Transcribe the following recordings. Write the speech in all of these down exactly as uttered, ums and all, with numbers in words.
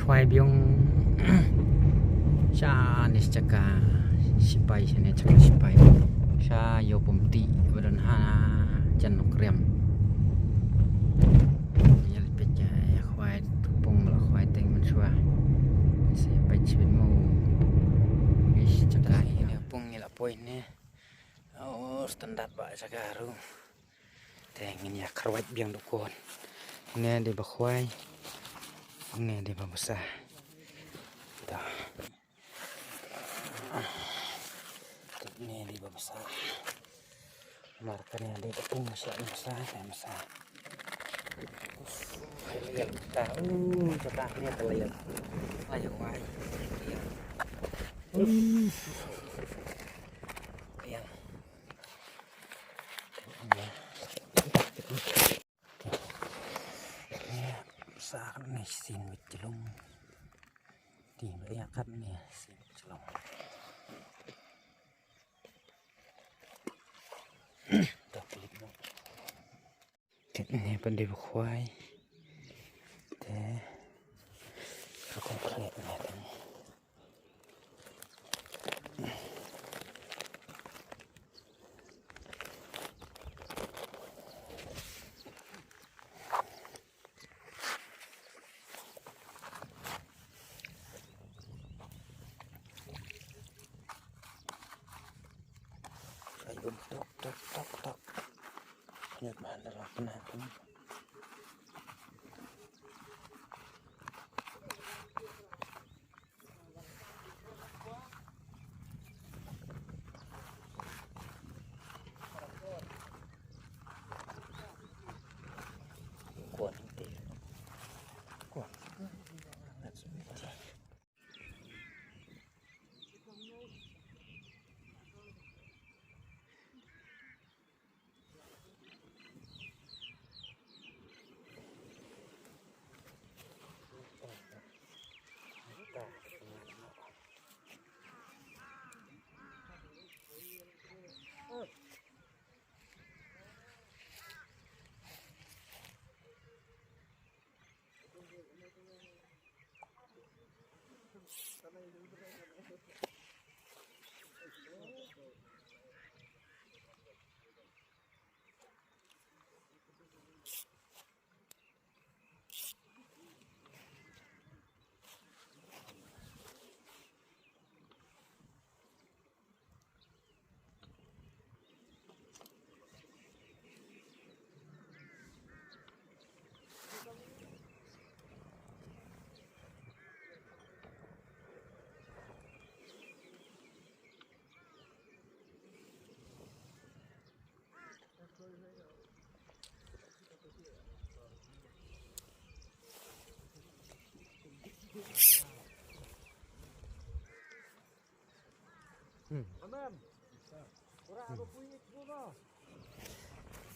Khwai biang sha ne jaka shipai, sha ne jaka shipai. Sha ïew pumti ba don ha jan Nongkrem. Ïa leit peit ïa khwai, pung ba la khwai teng mynshuwa. Sa peit shibit mo. Ïa jaka ïa pung ïa la poi ne. Oh, standard ba jaka ruh. Te ngin ïa kharwait biang dukon. Ne dei ba khwai. Ne dei ba bsa. Da. Ne dei ba bsa. Mar kane dei ba pung bsa, bsa, bsa. Uf, layang ta. Uh, ta ne ta layang. Layang wai. Uf. Layang. Sa ne sin wit jlong. Ti ba ïa kat ne sin wit jlong. Dah pelik no. Kat ne pan dei ba khwai. Te. Ka kong kret ne tang. Ayun, tok, tok, tok, tok. Nyut mahan dalam kena tu.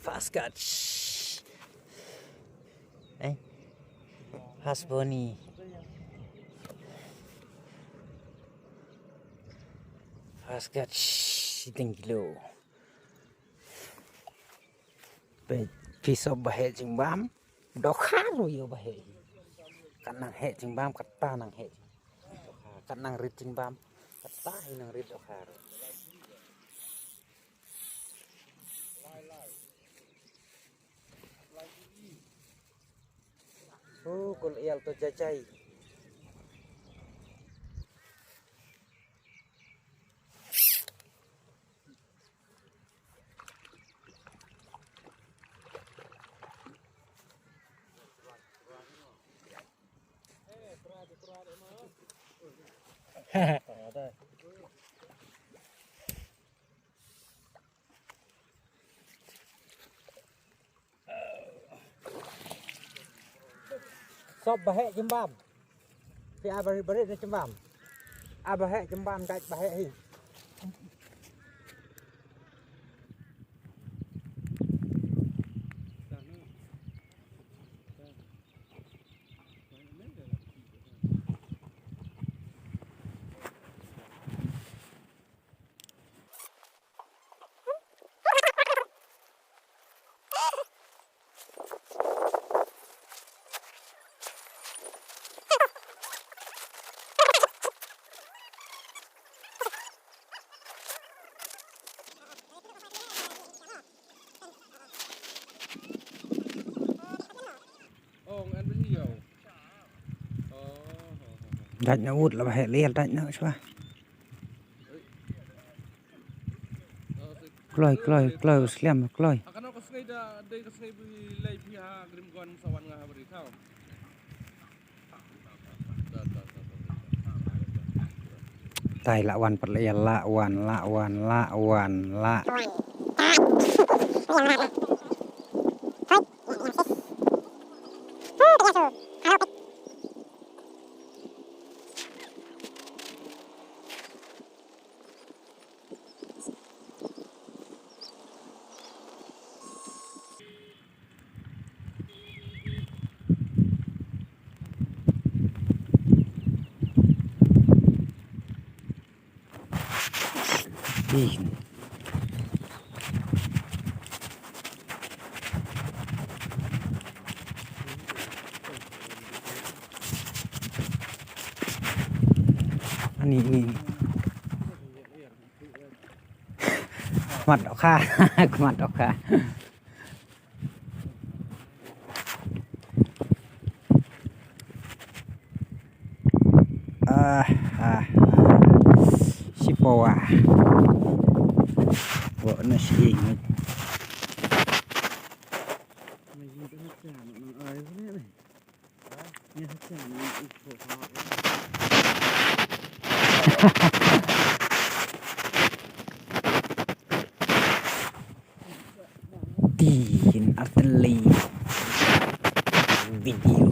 Fast catch. Eh? Fast Bonnie. Fast catch. Sitting kilo. Peit, phi sop ba heh jingbam. Dokhar ruh ïoh ba heh. Kat nang heh jingbam, kata nang heh. Kat nang rit jingbam, kata hi nang rit dokhar. Oh, kol ïal to jajai. Sop ba heh jingbam. Phi a barit barit na jingbam. A ba heh jingbam dait ba heh hi. Dait na ut la ba heh ler dait na shuwa. Kloi, kloi, kloi, sliam, kloi. Tai la wan pat la ïa la wan, la wan, la wan, la. Din. Ani, ani, ani. Khmat okha, khmat okha. Ah, ah, ah. Sipawa. Bo na sing. Din artylli video.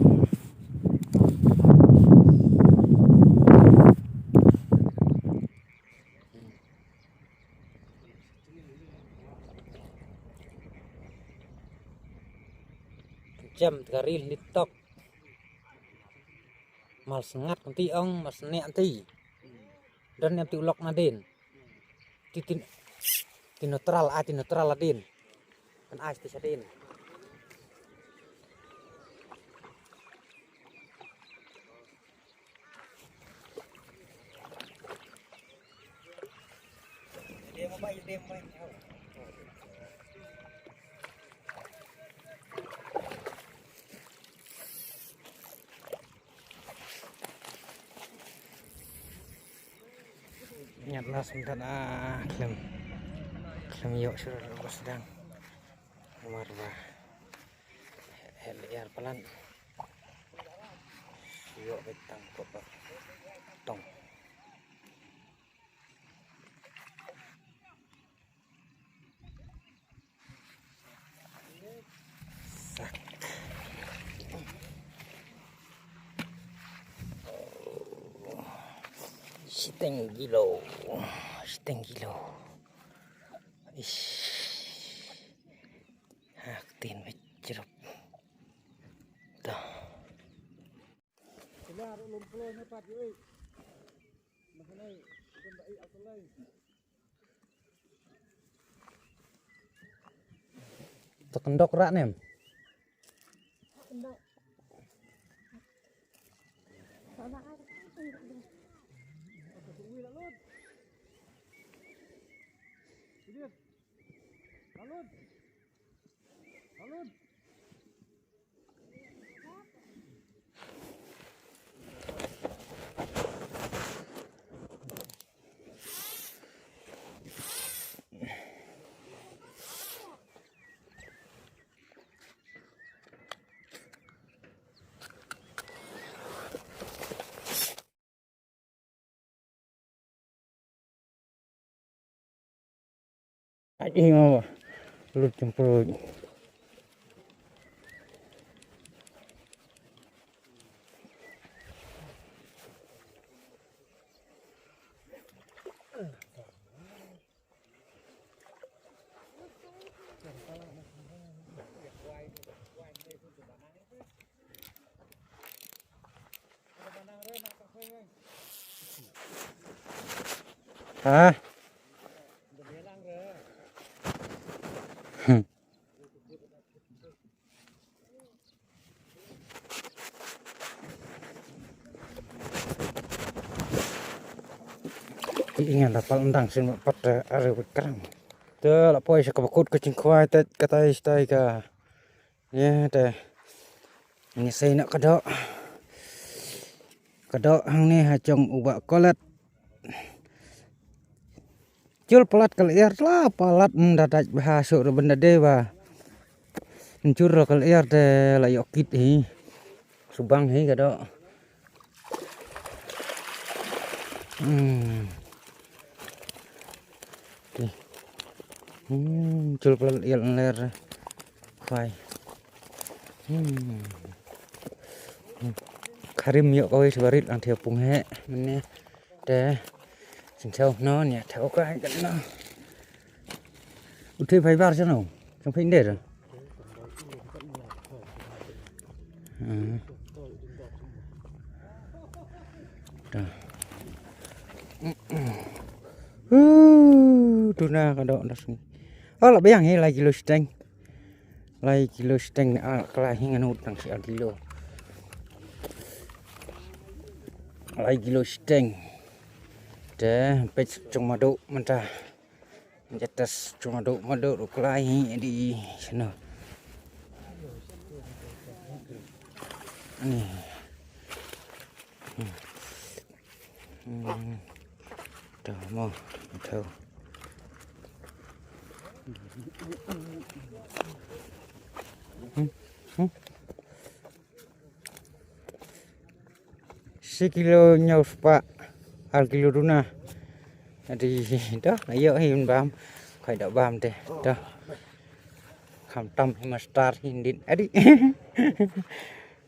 Jam tkaril ni tok. Mal sngat kan ti ong, mal sniak kan ti. Don em ti ulok nadin. Ti tin, ti neutral, ah, ti neutral nadin. Kan ah, ti sadin. Ñiad las mynta, ah, khlem, khlem ïoh shuh ruh ba sdang. Namar ba heh lyer palat. Ïoh beit tang pop ba tong. Sak. Shiteng kilo. Shiteng kilo. Ish. Ha, ktien ba jrop. To. To kyndok rah ne em? Ai, ma ba lut jemput. Ha? Hmm. Ïa nga da pal ndang sien pat, eh, are wit krang. Te la poi sha kaba kut ka jingkhwai te katai shatai ka. Ïa te. Ngi sei na ka doh. Ka doh hangne ha jong u Bah Kolet. Jul palat ka lyer la palat, ym da dait bha suk ruh ban da dei ba. Jul ruh ka lyer te la ïoh kit hi. Subang hi ka doh. Hmm. Ti. Hmm, jul palat ïa lyer. Khwai. Hmm. Kharim ïoh kawei sa barit lang thiah pung he. Mane. Te. Sing sau no nia thau kai kan no. U thei phai bar sa no. Sang phai nder. Hmm. Ta. Uh, tuna ka doh das ni. Oh, la biang hi lai kilo shiteng. Lai kilo shiteng, ah, ka lai hi ngan ut nang shi ar kilo. Lai kilo shiteng. Te, peit jong madu mynta. Jatas jong madu, madu ruh ka lai hi di sino. Ni. Hmm. Hmm. Tau mo, tau. Hmm. Hmm. Shi kilo hynñiew spah, ar kilo duna. Adi, to, ayo hi bam. Khoi da bam te, to. Kham tam hi master hi ndit. Adi.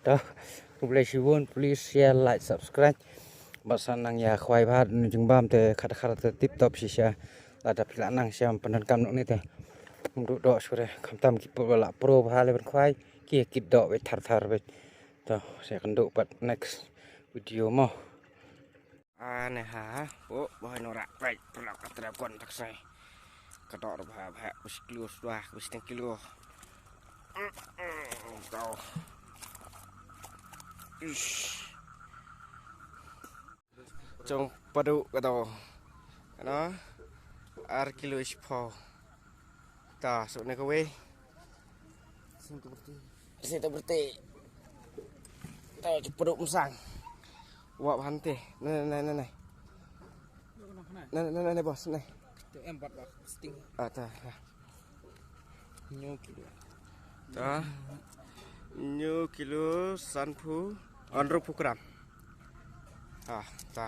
To, khublei shibun, please share, like, subscribe. Bad sa nang ïa khwai bad jingbam te khadkhar te tip top shisha. Lada phi lah nang sha pyndonkam noh ni te. Ym duh doh shuh re, kham tam ki pop la pro bha le ban khwai. Ki kit doh beit thar thar beit. To, sa ïakynduh pat next video mo. Ane ha, oh, boy nora, right, pernah ka tra kon tak sai. Ka doh bha bha, bes kilo sudah, bes teng kilo. Kau. Ish. Jong padu ka doh. Ano? Ar kilo ish pho. Ta, so ne kawei. Sing tu berti. Sing tu berti. Ta, jong padu mesang. Wap hante. Ne, ne, ne, ne. Ne, ne, ne, ne, bos, ne. Tu em bat bak sting. Ah, ta, ta. Hynñiew kilo. Ta. Hynñiew kilo sanphew, hynriewphew gram. Ah, ta.